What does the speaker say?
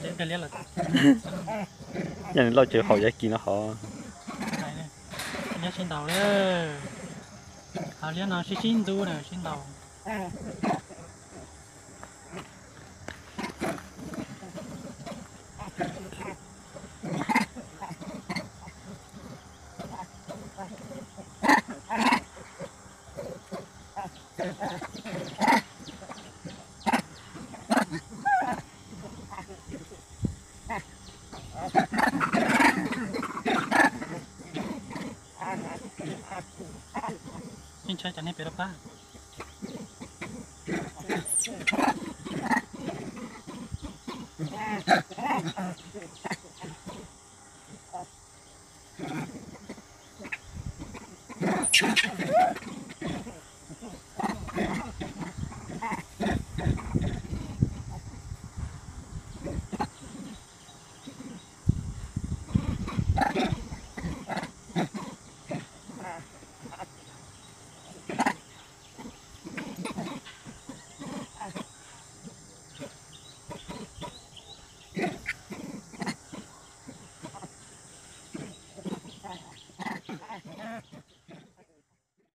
Yog nws loj ces haus yav kis no hov. Nyob sib ntaus lawm. Haus liab no sib sib ntxub na sib ntaus. Yeej ntshai cov neeg pem rau pab.